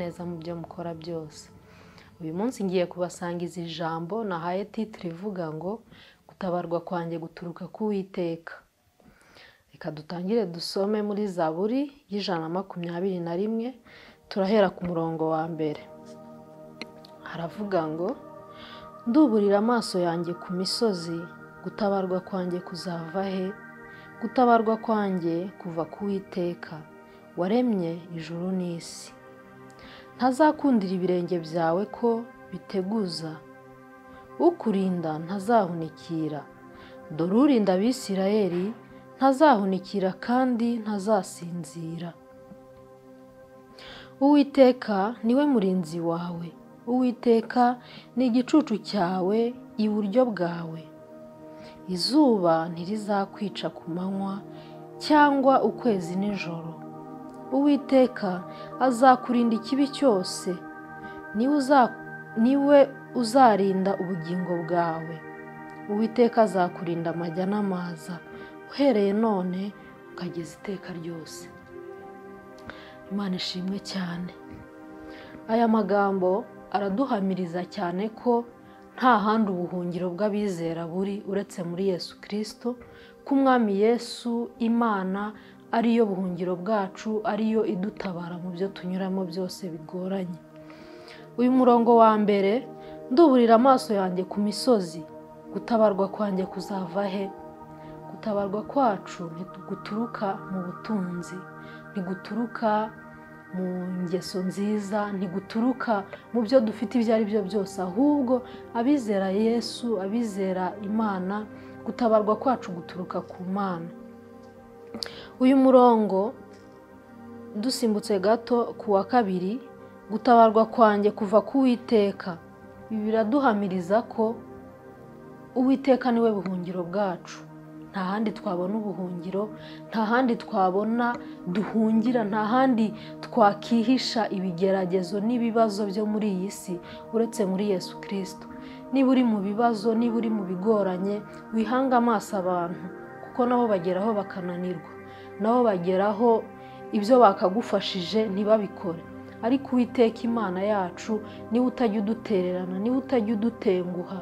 neza mu byo mukora byose. Uyu munsi ngiye kubasangiza ijambo nahaye titre ivuga ngo gutabarwa kwanjye guturuka ku Uwiteka. Reka dutangire dusome muri Zaburi y'121, turahera ku murongo wa mbere. Haravuga ngo nduburira amaso yanjye ku misozi, gutabarwa kwanjye kuzava he? Gutabarwa kwanjye kuva ku Uwiteka waremye ijuru n'isi. Ntazakundira ibirenge byawe ko biteguza, ukurinda ntazahunikira. Dore urinda Abisirayeli ntazahunikira kandi ntazasinzira. Uwiteka niwe murinzi wawe, Uwiteka ni igicucu cyawe iburyo bwawe. Izuba ntirizakwica ku manywa cyangwa ukwezi nijoro. Uwiteka azakurinda ikibi cyose, niwe uzarinda ubugingo bwawe. Uwiteka azakurinda amajya n'amaza, uhereye none ukageza iteka ryose. Imana ishimwe cyane. Aya magambo araduhamiriza cyane ko nta handi ubuhungiro bw'abizera buri uretse muri Yesu Kristo, ko Umwami Yesu Imana ariyo buhungiro bwacu, ariyo idutabara mu byo tunyuramo byose bigoranye. Uyu murongo wa mbere, nduburira amaso yanjye ku misozi, gutabarwa kwanjye kuzava he? Gutabarwa kwacu ntiguturuka mu butunzi, ntiguturuka mu ngeso nziza, ntiguturuka mu byo dufite ibyo ari byo byose, ahubwo abizera Yesu, abizera Imana, gutabarwa kwacu guturuka ku Mana. Uyu murongo dusimbutse gato ku wa kabiri, gutabarwa kwanjye kuva ku Uwiteka. Ibi biraduhamiriza ko Uwiteka niwe buhungiro bwacu. Nta handi twabona ubuhungiro, nta handi twabona duhungira, nta handi twakihisha ibigeragezo n'ibibazo byo muri iyi si uretse muri Yesu Kristo. Niba uri mu bibazo, niba uri mu bigoranye, wihanga amaso abantu, kuko nabo bageraho bakananirwa, nabo bageraho ibyo bakagufashije ntibabikore. Ariko Uwiteka Imana yacu niwe utajya udutererana, niwe utajya udutenguha,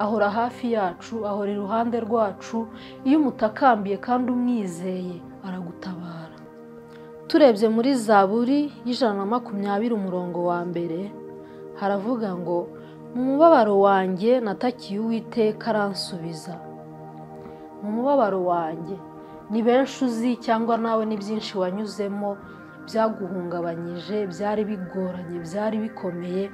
ahora hafi yacu, ahora iruhande rwacu. Iyo umutakambiye kandi umwizeye aragutabara. Turebye muri Zaburi y'120 umurongo wa mbere, haravuga ngo mu mubabaro wanjye natakiye Uwiteka aransubiza. Mu mubabaro wanjye, ni benshi uzi cyangwa nawe ni byinshi wanyuzemo byaguhungabanyije, byari bigoranye, byari bikomeye,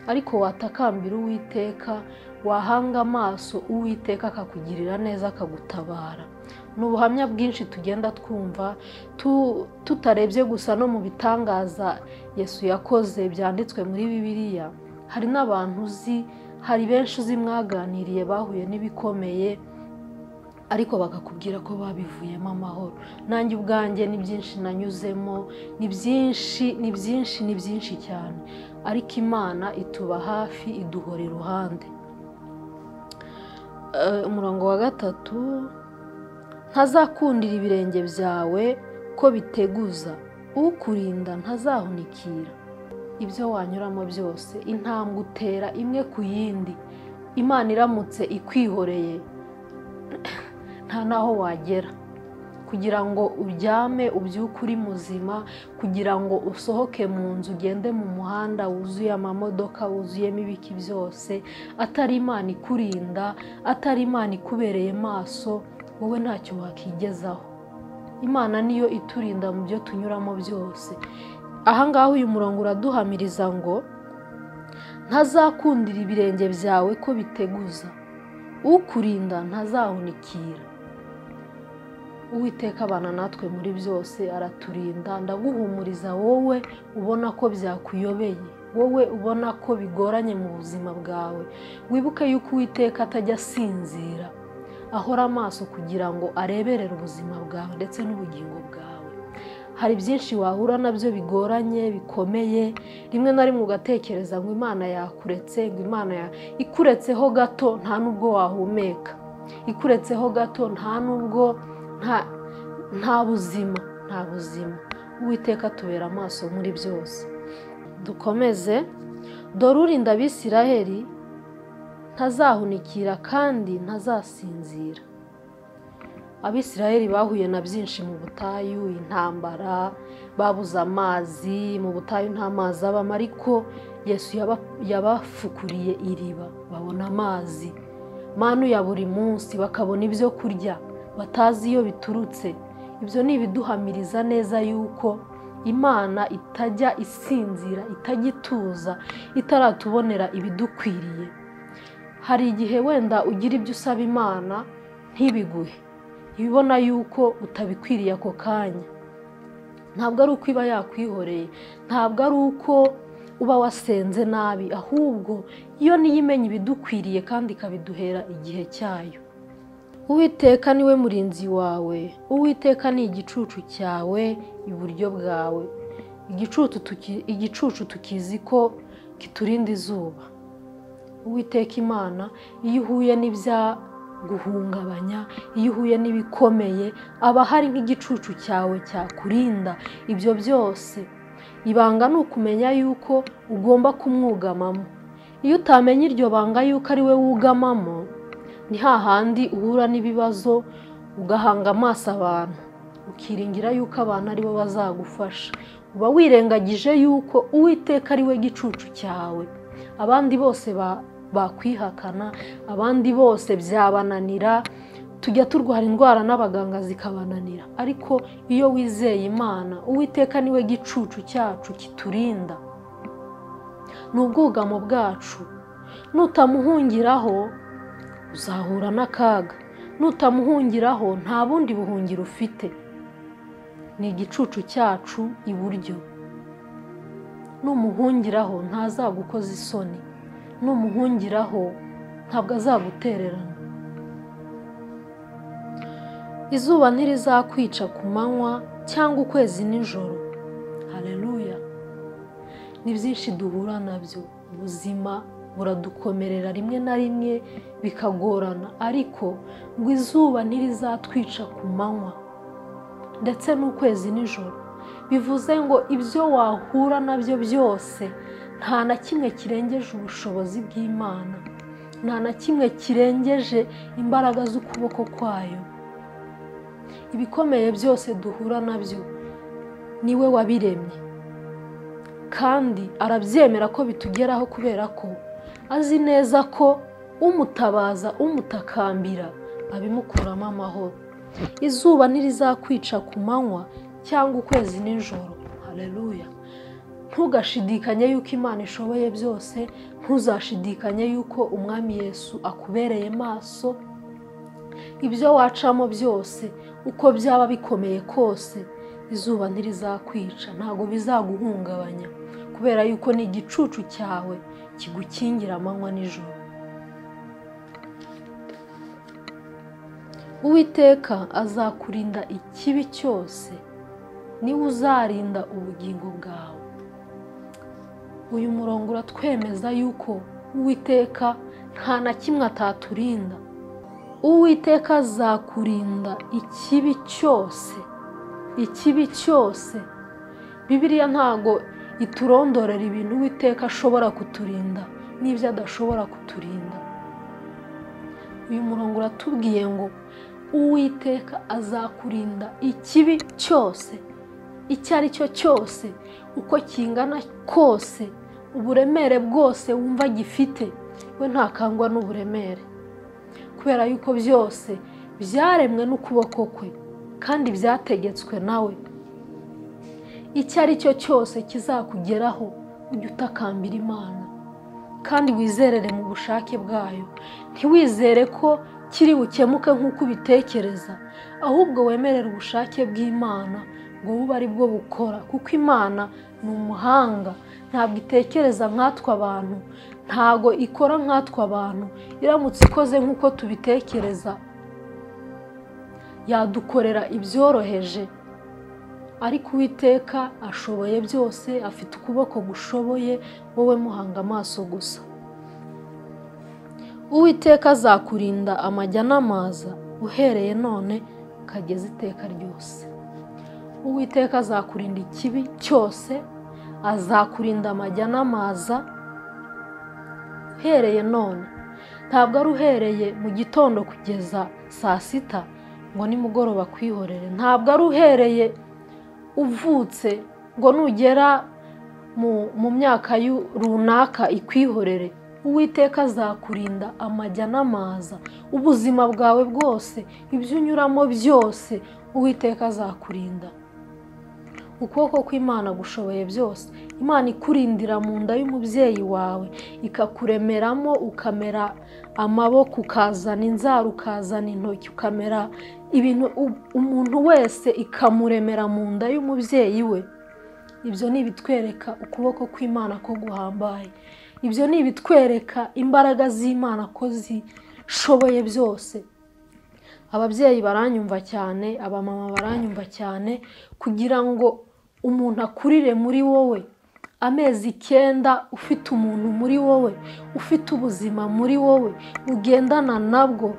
ariko watakambira Uwiteka, wahanga amaso Uwiteka akakugirira neza akagutabara. Ni ubuhamya bwinshi tugenda twumva tutarebye gusa no mu bitangaza Yesu yakoze byanditswe muri Bibiliya. Hari n'abantu uzi, hari benshi uzi mwaganiriye bahuye n'ibikomeye, ariko bakakubwira ko babivuyemo amahoro. Nanjye ubwanjye ni byinshi nanyuzemo, ni byinshi, ni byinshi, ni byinshi cyane, ariko Imana ituba hafi, iduhora iruhande. Umurongo wa gatatu, ntazakundira ibirenge byawe ko biteguza, ukurinda ntazahunikira. Ibyo wanyuramo byose, intambwe utera imwe ku yindi, Imana iramutse ikwihoreye nta naho wagera. Kugira ngo uryame ubyuke uri muzima, kugira ngo usohoke mu nzu ugende mu muhanda wuzuye amamodoka, wuzuyemo ibiki byose, atari Imana ikurinda, atari Imana ikubereye maso, wowe ntacyo wakigezaho. Imana niyo iturinda mu byo tunyuramo byose. Aha ngaha uyu murongo uraduhamiriza ngo ntazakundira ibirenge byawe ko biteguza, ukurinda ntazahunikira. Uwiteka abana natwe muri byose, araturinda. Ndaguhumuriza wowe ubona ko byakuyobeye, wowe ubona ko bigoranye mu buzima bwawe, wibuke yuko Uwiteka atajya asinzira, ahora amaso kugira ngo areberere ubuzima bwawe ndetse n'ubugingo bwawe. Hari byinshi wahura nabyo bigoranye, bikomeye, rimwe na rimwe ugatekereza ngo Imana yakuretse, ngo Imana ikuretseho gato nta nubwo wahumeka, ikuretseho gato nta nubwo nta buzima, nta buzima. Uwiteka atubera amaso muri byose. Dukomeze. Dore urinda Abisiraheli ntazahunikira kandi ntazasinzira. Abisiraheli bahuye na byinshi mu butayu, intambara, babuze amazi, mu butayu nta mazi abamo, ariko Yesu yabafukuriye iriba babona amazi. Manu ya buri munsi bakabona ibyo kurya batazi iyo biturutse. Ibyo ni ibiduhamiriza neza yuko Imana itajya isinzira, itajya ituza, itaratubonera ibidukwiriye. Hari igihe wenda ugira ibyo usaba Imana ntibiguhe, ibibona yuko utabikwiriye ako kanya. Ntabwo ari uko iba yakwihoreye, ntabwo ari uko uba wasenze nabi, ahubwo iyo niyo imenya ibidukwiriye kandi ikabiduhera igihe cyayo. Uwiteka niwe murinzi wawe, Uwiteka ni igicucu cyawe iburyo bwawe. Igicucu tukizi ko kiturinda izuba. Uwiteka Imana iyo uhuye n'ibyaguhungabanya, iyo uhuye n'ibikomeye, aba hari nk'igicucu cyawe cyakurinda ibyo byose. Ibanga ni ukumenya yuko ugomba kumwugamamo. Iyo utamenya iryo banga yuko ari we wugamamo, ni hahandi uhura n'ibibazo ugahanga amaso abantu, ukiringira yuko abantu aribo bazagufasha. Uba wirengagije yuko Uwiteka ari we gicucu cyawe. Abandi bose bakwihakana, abandi bose byabananira, tujya turwara indwara n'abaganga zikabananira, ariko iyo wizeye Imana, Uwiteka niwe gicucu cyacu kiturinda, ni ubwugamo bwacu. Nutamuhungiraho uzahura n'akaga, nutamuhungiraho nta bundi buhungiro ufite. Ni igicucu cyacu iburyo. Numuhungiraho ntazagukoza isoni, numuhungiraho ntabwo azagutererana. Izuba ntirizakwica ku manywa cyangwa ukwezi nijoro. Haleluya. Ni byinshi duhura nabyo, ubuzima buradukomerera rimwe na rimwe bikagorana, ariko ngo izuba ntirizatwica ku manywa ndetse n'ukwezi nijoro. Bivuze ngo ibyo wahura nabyo byose nta na kimwe kirengeje ubushobozi bw'Imana, nta na kimwe kirengeje imbaraga z'ukuboko kwayo. Ibikomeye byose duhura nabyo niwe wabiremye, kandi arabyemera ko bitugeraho kubera ko azi neza ko umutabaza, umutakambira abimukuramo amahoro. Izuba ntirizakwica ku manywa cyangwa ukwezi nijoro. Haleluya. Ntugashidikanye yuko Imana ishoboye byose, ntuzashidikanye yuko Umwami Yesu akubereye maso. Ibyo wacamo byose uko byaba bikomeye kose, izuba ntirizakwica, ntabwo bizaguhungabanya, kubera yuko ni igicucu cyawe kigukingira amanywa nijoro. Uwiteka azakurinda ikibi cyose, niwe uzarinda ubugingo bwawe. Uyu murongo uratwemeza yuko Uwiteka nta na kimwe ataturinda. Uwiteka azakurinda ikibi cyose, ikibi cyose. Bibiliya ntago iturondorera ibintu Uwiteka ashobora kuturinda n'ibyo adashobora kuturinda. Uyu murongo uratubwiye ngo Uwiteka azakurinda ikibi cyose, icyo ari cyo cyose, uko kingana kose, uburemere bwose wumva gifite, we ntakangwa n'uburemere, kubera yuko byose byaremwe n'ukuboko kwe kandi byategetswe nawe. Icyo ari cyo cyose kizakugeraho ujye utakambira Imana kandi wizerere mu bushake bwayo. Ntiwizere ko kiri bukemuke nk'uko ubitekereza, ahubwo wemerere ubushake bw'Imana ngo bube ari bwo bukora, kuko Imana ni umuhanga, ntabwo itekereza nkatwe abantu, ntabwo ikora nkatwe abantu. Iramutse ikoze nk'uko tubitekereza yadukorera ibyoroheje, ariko Uwiteka ashoboye byose, afite ukuboko gushoboye, wowe muhanga amaso gusa. Uwiteka azakurinda amajya n'amaza uhereye none ukageza iteka ryose. Uwiteka azakurinda ikibi cyose, Azakurinda amajya n'amaza uhereye none. Ntabwo ari uhereye mu gitondo kugeza saa sita ngo nimugoroba kwihorere. Ntabwo ari uhereye uvutse ngo nugera mu myaka runaka ikwihorere. Uwiteka azakurinda amajya n'amaza ubuzima bwawe bwose, ibyo unyuramo byose, Uwiteka azakurinda. Ukuboko kw'Imana gushoboye byose. Imana ikurindira mu nda y'umubyeyi wawe, ikakuremeramo, ukamera amaboko, ukazana inzara, ukazana intoki, ukamera ibintu umuntu wese ikamuremera mu nda y'umubyeyi we. Ibyo ni ibitwereka ukuboko kw'Imana ko guhambaye. Ibyo ni ibitwereka imbaraga z'Imana ko zishoboye byose. Ababyeyi baranyumva cyane, abamama baranyumva cyane, kugira ngo umuntu akurire muri wowe amezi 9 ufite umuntu muri wowe, ufite ubuzima muri wowe, ugendana nabwo,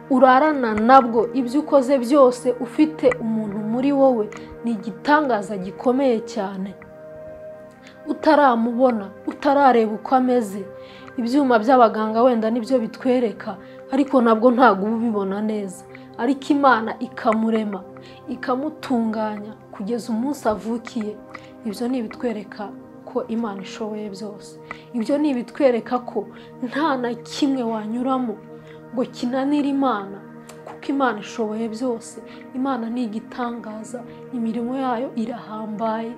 urarana nabwo, ibyo ukoze byose ufite umuntu muri wowe, ni igitangaza gikomeye cyane. Utaramubona, utarareba uko ameze, ibyuma by'abaganga wenda nibyo bitwereka, ariko nabwo ntabwo ubibona neza. Ariko Imana ikamurema, ikamutunganya kugeza umunsi avukiye. Ibyo ni ibitwereka ko Imana ishoboye byose. Ibyo ni ibitwereka ko nta na kimwe wanyuramo ngo kinanire Imana, kuko Imana ishoboye byose. Imana ni igitangaza, imirimo yayo irahambaye.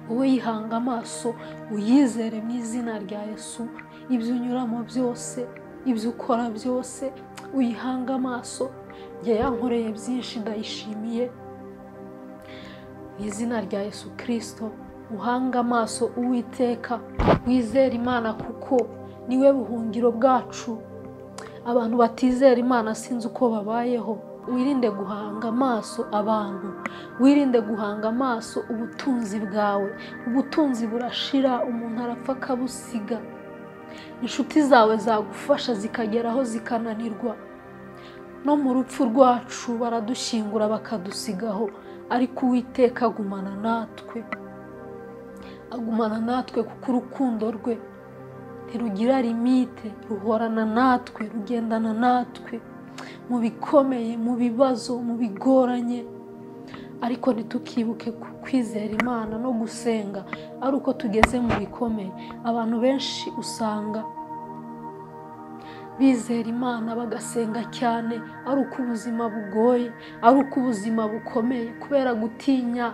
Wowe yihanga amaso, uyizere mu izina rya Yesu. Ibyo unyuramo byose, ibyo ukora byose, uyihanga amaso. Njye yankoreye byinshi, ndayishimiye mu izina rya Yesu Kristo. Uhanga amaso Uwiteka, wizere Imana kuko niwe buhungiro bwacu. Abantu batizera Imana sinzi uko babayeho. Wirinde guhanga amaso abantu, wirinde guhanga amaso ubutunzi bwawe. Ubutunzi burashira, umuntu arapfa akabusiga. Inshuti zawe zagufasha zikageraho zikananirwa. No mu rupfu rwacu baradushyingura bakadusigaho, ariko Uwiteka agumana natwe. Agumana natwe kuko urukundo rwe ntirugira limite, ruhorana natwe, rugendana natwe mu bikomeye, mu bibazo, mu bigoranye. Ariko ntitukibuke kwizera Imana no gusenga ari uko tugeze mu bikomeye. Abantu benshi usanga bizera Imana bagasenga cyane ari uko ubuzima bugoye, ari uko ubuzima bukomeye, kubera gutinya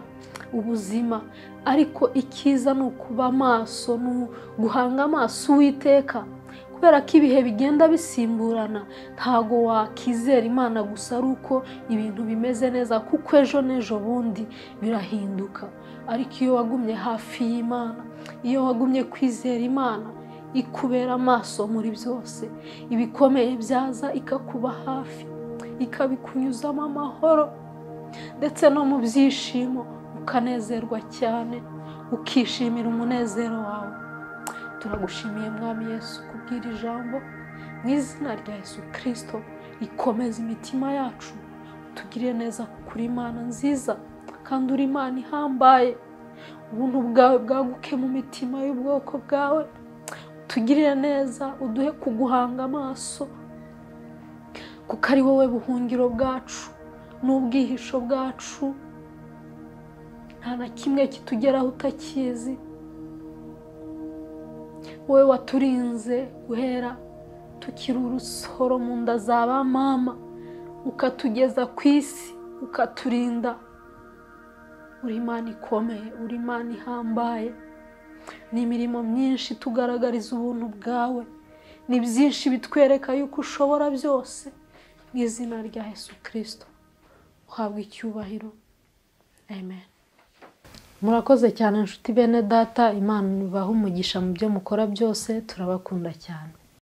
ubuzima. Ariko icyiza ni ukuba amaso, ni guhanga amaso Uwiteka, kubera ko ibihe bigenda bisimburana. Ntago wakizera Imana gusa ari uko ibintu bimeze neza, kuko ejo n'ejo bundi birahinduka. Ariko iyo wagumye hafi y'Imana, iyo wagumye kwizera Imana, ikubera amaso muri byose. Ibikomeye byaza ikakuba hafi, ikabikunyuzamo amahoro, ndetse no mu byishimo ukanezerwa cyane, ukishimira umunezero wawe. Turagushimiye Mwami Yesu kubwira ijambo mu izina rya Yesu Kristo. Ikomeza imitima yacu, utugirire neza kuko uri Imana nziza kandi uri Imana ihambaye. Ubuntu bwawe bwaguke mu mitima y'ubwoko bwawe, utugirire neza, uduhe kuguhanga amaso, kuko ari wowe buhungiro bwacu n'ubwihisho bwacu. Nta na kimwe kitugeraho utakizi. Wowe waturinze guhera tukiri urusoro mu nda za ba mama, ukatugeza ku isi, ukaturinda. Uri Imana ikomeye, uri Imana ihambaye. Ni imirimo myinshi tugaragariza ubuntu bwawe, ni byinshi bitwereka yuko ushobora byose. Mu izina rya Yesu Kristo uhabwe icyubahiro, amen. Murakoze cyane nshuti bene data, Imana ibahe umugisha mu byo mukora byose, turabakunda cyane.